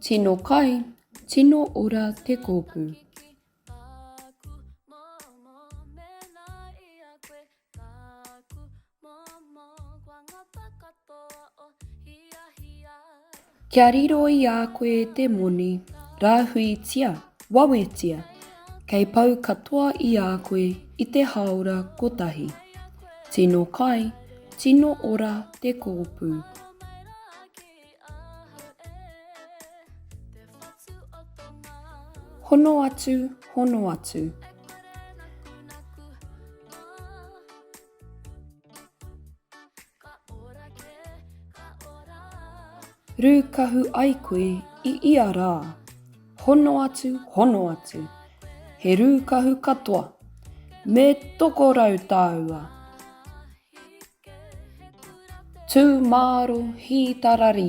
Tino kai, tino ora te kōpū. Kia riro i a koe te moni, rāhuitia, wawetia, kei pau katoa i a koe i te hāora kotahi. Tino kai, tino ora te kōpū. Hono atu, hono atu. Rūkahu ai koe i ia rā. Hono atu, hono atu. He rūkahu katoa. Me tokorau tāua. Tū māro hītararī.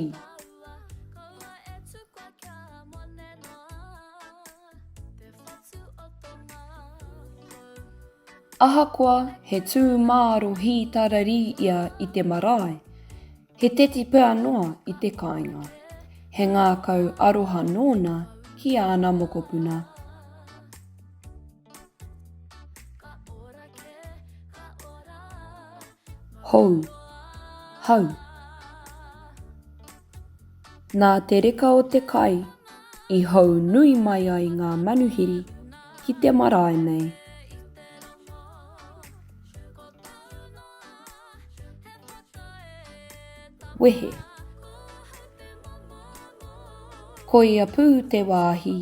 Ahakoa he tū māro hītararī ia i te marae, he tetipea noa i te kāinga. He ngākau aroha nōna ki āna mokopuna. Hou. Hau. Nā te reka o te kai i hou nui mai ai ngā manuhiri ki te marae nei. Wehe. Koia pū te wāhi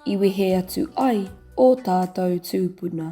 i wehe atu ai ō tātou tūpuna.